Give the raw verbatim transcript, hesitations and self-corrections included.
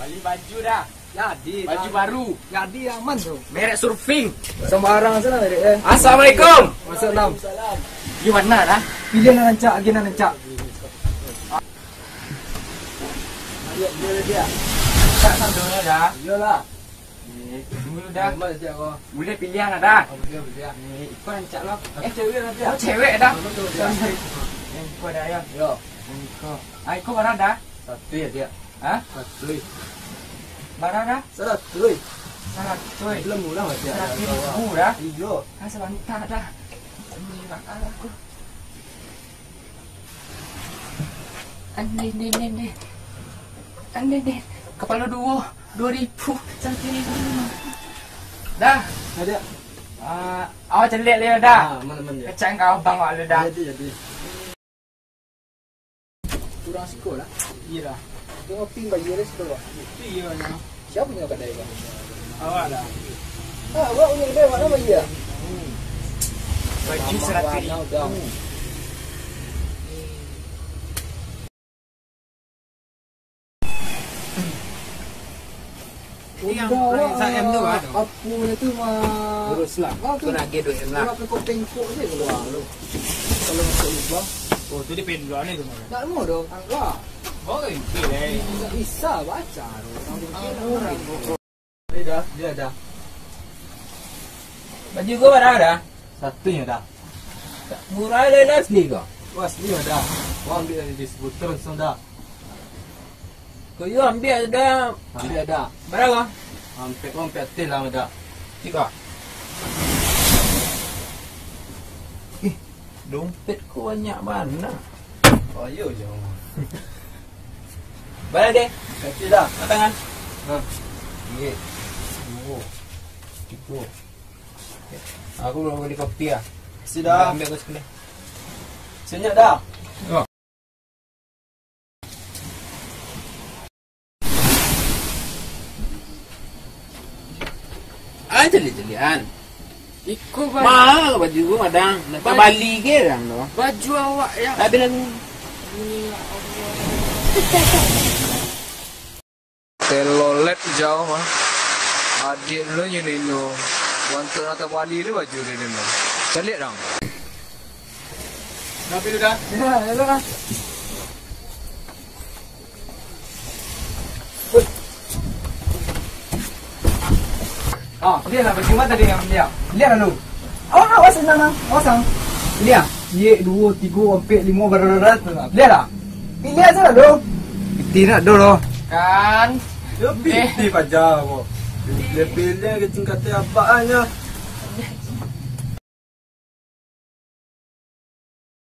Bali baju Da. Jadi, Baju Da. Baru. Jadi, aman tu. Merek Surfing. Sambarang sajo lah merek, eh. Assalamualaikum. Waalaikumsalam. Di ma Da? Piliah nan rancak, agiah nan rancak. Ayo, beli dia. Tak sandalnyo Da. Iyolah. Eh, tunggu Da. Aman siap ko. Buliah piliah Da. Oh, buliah, buliah. Eh, iko rancak lo. Eh, cewek Da. Oh, cewek Da. Betul, betul. Sorry, sorry. Eh, iko Da yo. Yo. Eh, iko. Ah, iko bara Da? Saratuih, Diak. Hah? Saratuih. Bara Da? Saratuih. Saratuih. Belum murah, Diak. Saratuih ribu Da? Iyo. Ah, sabanta Da. Ini bakal aku. Ande, ande, ande, ande. Ande, ande. Kapalo duo, duo ribu, saratuih ribu. Da. Yo, Diak. Ah, awak caliak liau Da. Ah, aman, aman, Diak. Kecek ka abang awak liau Da. Jadi, jadi. Kurang siko lah. Iyo Da. Tengok pin bayar deh siko lah. Iyo nyo. Siapa punyo kadai ko? Awak Da. Ah, awak punyo kadai, awak nan bayar. Baju saratuih ribu. Yang Udah, sa M tu, ah, apo tu mah. Urus lah. Ah, tu. Kau nagih duit M lah. Urus pengkok-pengkok je keluar tu. Kalau masuk lubang. Oh, tu dia pengen keluar ni tu, Mak. Tak mau dong, angka. Oh, itu deh. Tak bisa baca tu. Orang tu. Ini Da, dia Da. Baju kau bara Da? Saratuih Da. Murah le Da, asli ko? Oh, asli Da. Kau ambil dari distributor langsung Da. Kau yo ambil Da. Ambil Da. Bara ko? Ampek ko, ampek ateh lah Da. Cik ko. Ih, dompet ko banyak bana. Oh, iyo, iyo. Bara deh. Kaki Da. Angkat tangan. Ha. Iyo. Duo. Tigo. Aku belum beli kopi ah. Sudah. Ambil aku sekali. Senyap Da. Ah, caliak-caliakan. Iko baju. Mahal baju ko, madang. Nak baju. Bali ke urang tu? Baju awak yang. Habis lagu. Telolet jauh mah. Adiak dulu nyo nino. Wantu nak tabali tu baju dia nino. Caliak dong. Dah, Pi, dah. Ya, ya, dah. Ah, lihatlah, baju mah tadi yang dia. Lihat lalu. Awak, awak senang, ah. Awak sang. Lihat. Ciek, duo, tigo, ampek, limo, bararat. Lihatlah. Pilih aja lah, dong. Pitih nak dong, loh. Kan. Yo, pitih paja, ko. Dia pilih ke tingkat abak aja.